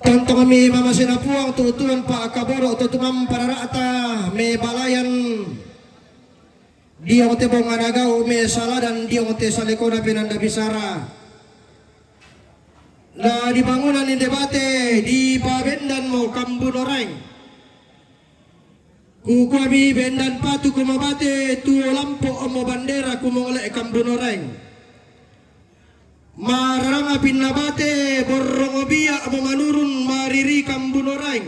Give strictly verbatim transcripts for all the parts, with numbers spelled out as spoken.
Tontong mi mamasena Puang tutuan pa kaboro' to tumampa rara'ta me balayan diong te bonga nagau' me saladan diong te salekona penanda bisara. Na dibangunan inde bate dipabendan mo Kambuno Raeng. Kukua mi bendan patu kumabate tuo lampo' mo bandera kumongole' Kambuno Raeng. Mararanga pinna bate borrong bia' mo manurun mariri Kambuno Raeng.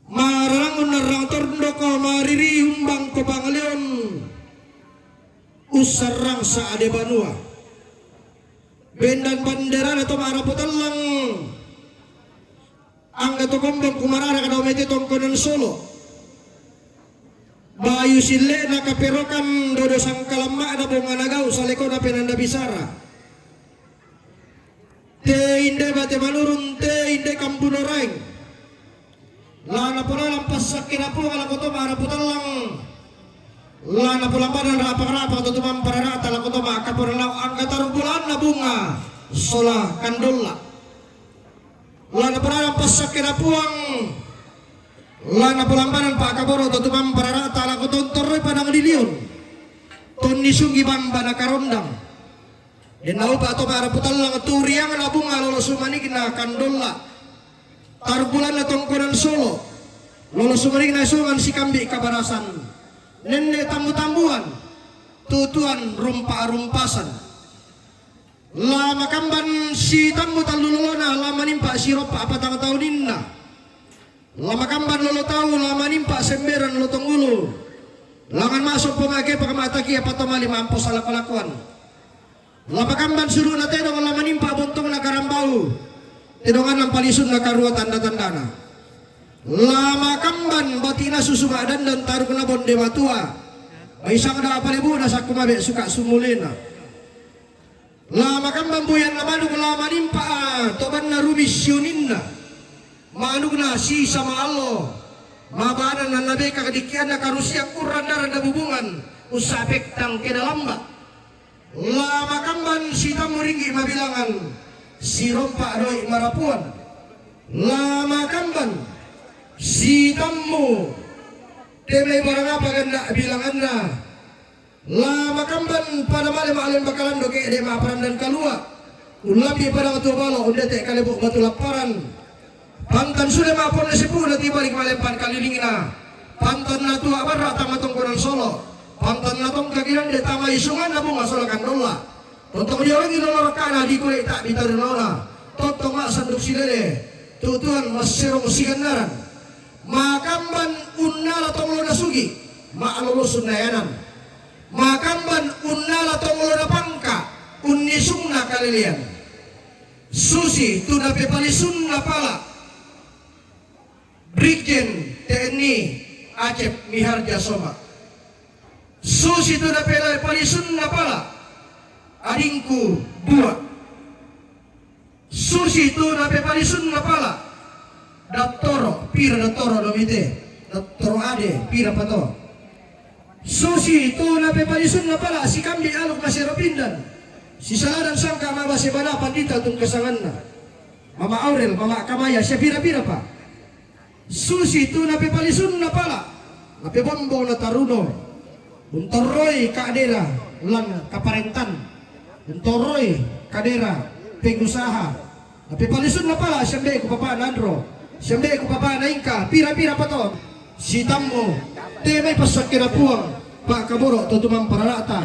Mararang unnarrang tondoko mariri umbang ko pangaleon ussarrang sa'de banua. Bendan banderana to ma'rapu tallang. Angga to kombong kumarara kada umete tongkonan solo. Bayu sille'na kaperokan dodo sangkalamma'na bonga nagau' salekona penanda bisara. Te inde bate manurun te inde Kambuno Raeng. La napolalang passakkena Puang lako to ma'rapu tallang. La napolambanan ra'pak-ra'pak to tumampa rara'ta lako to ma'kapora lao angga tarung bulaanna bunga sola kandolla. La napolalang passakkena Puang. La napolambanan pa'kaboro' to tumampa rara'ta lako to untorroi padang liliun. Tonni sunggi bamba nakarondang. Den naupa' to ma'rapu tallang tu riangna bunga lolo sumanikna kandolla. Tarung bulaanna tongkonan solo. Lolo sumanikna songan sikambi' kabarasan. Nenne' tammu-tammuan. Tutuan rumpa-rumpasan. La makamban sitammu tallu lolona, la manimpa' siroppa' patang tauninna. La makamban lolo tau, la manimpa' semberan lotong ulu. Langngan ma'sompo ma'kepak ma'takia patomali ma'ampo salako-lakoan. La makamban sulu'na tedong, la manimpa' bontongna karambau. Tedonganna palisunna karua tanda-tandana. La makamban bati'na susu ma'dandan tarukna bonde matua. Maisang da palebu'na sakku mabe' suka sumulena. La makamban buyanna manuk la manimpa' tobanna rumi siuninna. Manukna sisa ma'allo. Mabanan nannabeka kadikkianna karusian kurranda-randa bubungan. Ussa'pektang keda lamba'. La makamban sitammu ringgi' mabilangan. Sirompa' doi' marapuan. La makamban sitammu. Te mai barang apa ganna' bilanganna. La makamban pada male ma'lemba kalando ke'de' ma'parandan kalua'. Ullambi' padang tuo balo' undete' kalebo' batu lapparan. Pantan sule ma'ponne sipu'na tibalik ma'lempan kalilingna. Pantan natua' barra' tama tongkonan solo. Pantan natongka girande tama isunganna bunga sola kandolla. Tontong diolangi lolo rakka'na dikole' ta'bi tarinaona. Tontong ma'sanduk silele. Tutuan masserong sigannaran. Makamban unnala tonglo nasugi', ma'lolosun nayanan. Makamban unnala tonglo napangka, unnisungna kalelean. Susi tu napepalisunna pala'. Brigjen T N I Acep Miharja Soma. Susi tu napepalisunna pala'. Adingku Bua. Susi tu napepalisunna pala'. Dattoro, pira dattoro domite? Dattoro Ade, pira pato? Susi tu napepalisunna pala', sikambi' aluk masero pindan. Sisaladan sangka' ma'base bana pandita tungkasanganna. Mama Aurel, mama Kamaya, sia pira-pira pa? Susi tu napepalisunna pala', napebombong nataruno. Untorroi kadera lan kaparentan. Untorroi kadera pengusaha. Napepalisunna pala', siambe'ku papa'na anro. Siambe'ku papa'na ingka, pira-pira pato. Sitammu, te mai passakkena Puang, pa'kaboro' to tumampa rara'ta.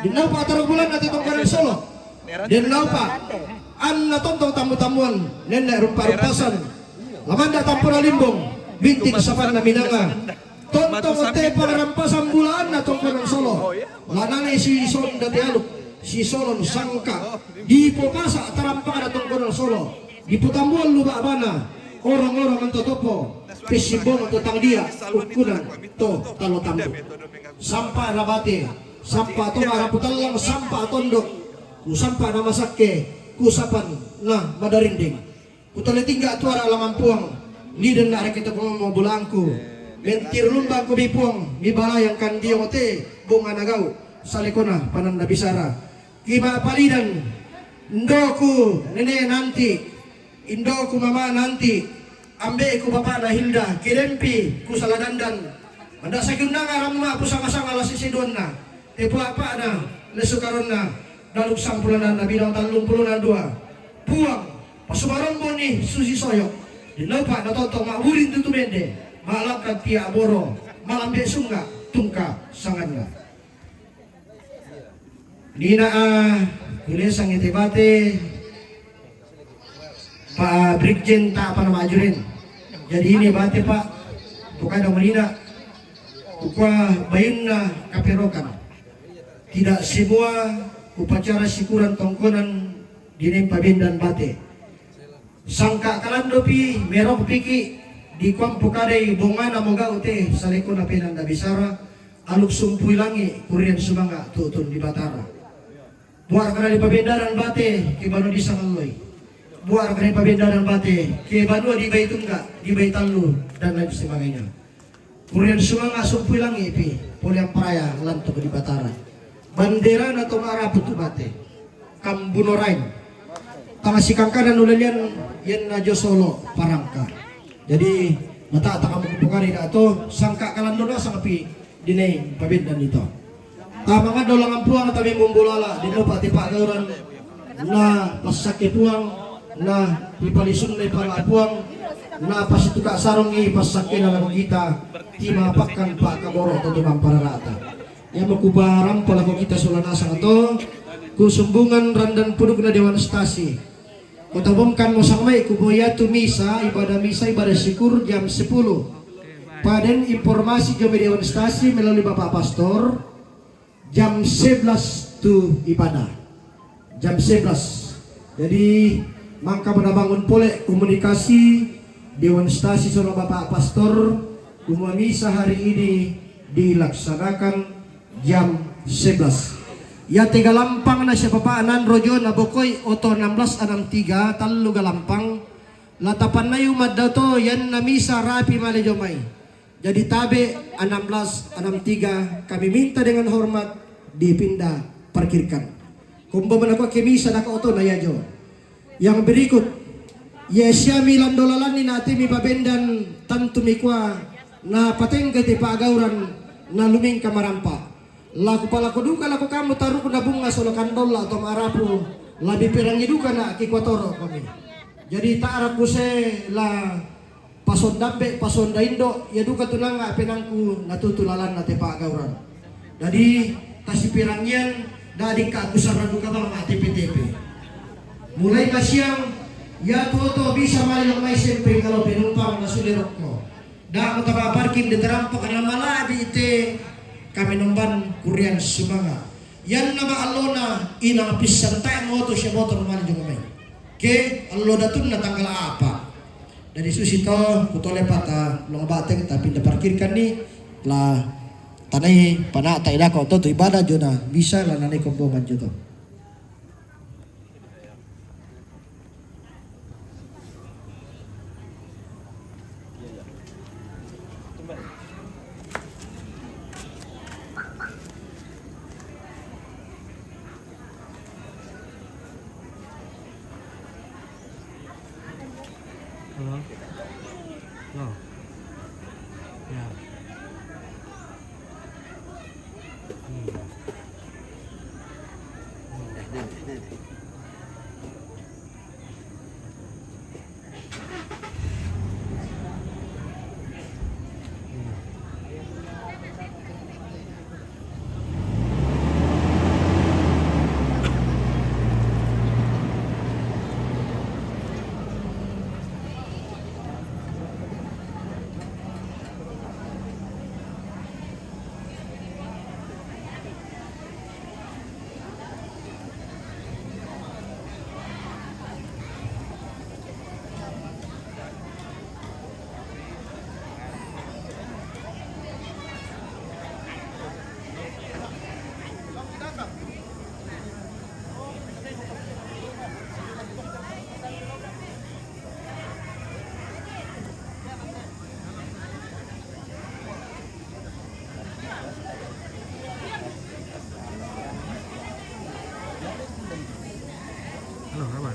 Dennaupa' tarung bulanna te tongkonan solo. Dennaupa' anna tontong tammu-tammuan, nenne' rumpa-rumpasan. Lamanda' tampona limbong, binting sapanna minanga. Tontong te pangrampasan bulaanna tongkonan solo. Lanane sisonda te aluk, sisolon sangka'. Dipopasa' tarampakna tongkonan solo. Dipotambuan lu ba'bana, orang-orang ento topo. Pessimbongan to tang dia', ukkunan to talo tambu. Sampa' nabate, sampa' to ma'rapu tallang, sampa' tondok. Kusampa' namasakke, kusapan na madarinding. Kutole tingga' tuara' lamampuang, nidenna' rekeng to pamommo bulaangku. Mentiro lumbangku mi Puang, mibalayang kandiong te, bonga nagau', salekona pananda bisara. Kima'palidan, ndoku, nene' nanti, Indo'ku mama nanti, ambe'ku bapa'na Hilda, kedempi kusala dandan. Mandasaki undanga ramma pusanga-sanga la sisidonna, tepu apa'na lesu karonna, daluk sampulona na bidang tallung pulona dua. Puang, pasumaromboni susi soyo, dinaupa natontong ma'burin tutu mende, ma'lakkan tia boro, malambe sunga, tungka sanganna. Nina a, kulesangi te bate, Pak Brigjen ta apa nama ajuren. Jadi ini bate, Pak, bukan nama nina, kukua bayunna kaperokan. Tidak semua upacara syukuran tongkonan dinempa bendan bate. Sangka kalandopi, merokpiki, dikuampu kadai bongana mogau te, salekona penanda bisara, aluk sumpui langi, kurian sumanga, tutun di Batara. Buat kada di pabendaran bate, ke banua di sangalloi. Buat kada di pabendaran bate, ke banua di bai tungga, di bai tallu, dan lain sebagainya. Kurian sumanga sumpui langi pi, pole amparaya lanto di Batara. Banderana to ma'rapu tu mate. Kambunorain. Tanga sikangkana nulalian yan na jo solo parangka. Jadi, mata tanga mukari da to, sangka kalando na sangpi dinai pabendan ito. Tamangado langan puang tami mumbulala, dino pati pagauran na pasake puang, na pipalisun na pala puang, na pasituka sarungi pasake na lagu kita, tima pakkan pa kaboro to tumang pararata. Ia makubarampa lako kita sola nasang to, kusumbungan randan pudukna Dewan Stasi. Kutabungkan mo sang mai kubo yatu misa, ibadah misa, ibadah syukur jam sepuluh. Paden informasi jo Dewan Stasi melalui Bapak Pastor, jam sebelas tu ibadah. Jam sebelas. Jadi, mangka manabangun pole komunikasi Dewan Stasi sola Bapak Pastor, kumua misa hari ini dilaksanakan jam sebelas. Ia te galampang na siapa-apa anan rojo na bokoi oto enam belas enam tiga, tallu galampang, la tapannai umat dato yan na misa rapi male jo mai. Jadi tabe enam belas enam tiga kami minta dengan hormat dipindah parkirkan. Kombo mana kua ke misa daka oto na yajo. Yang berikut, ia siami lando lalani na temi pabendan tantu mikua na patengga te pagauran na lumingka marampa. Laku palaku duka laku kamu taruku na bunga solo kandolla to ma'rapu, labi pirangi duka na kikuatoro kami. Jadi ta'raku se la pasondambe, pasondaindo, ia duka tunanga penangku na tutu lalanna te pagauran. Jadi, tasipirangian, dadingka aku sarra duka bang ma tepe-tepe. Mulai masiang, ia tuoto bisa male lo mai sempring kalau penumpang na sude rokko. Da ko taba parking de tarampak na malabi te kami nomban kurian sumanga. Yanna ma allona ina pissan tae moto sia motor male jo mai. Ke allo datunna tanggal apa. Dari susi to kutole pata long bateng tapi da parkirkan ni la tanai panata idako to tu ibadah jona bisa la nanai kombongan jo to. Halo? Halo? Ya. Hmm. Halo, apa?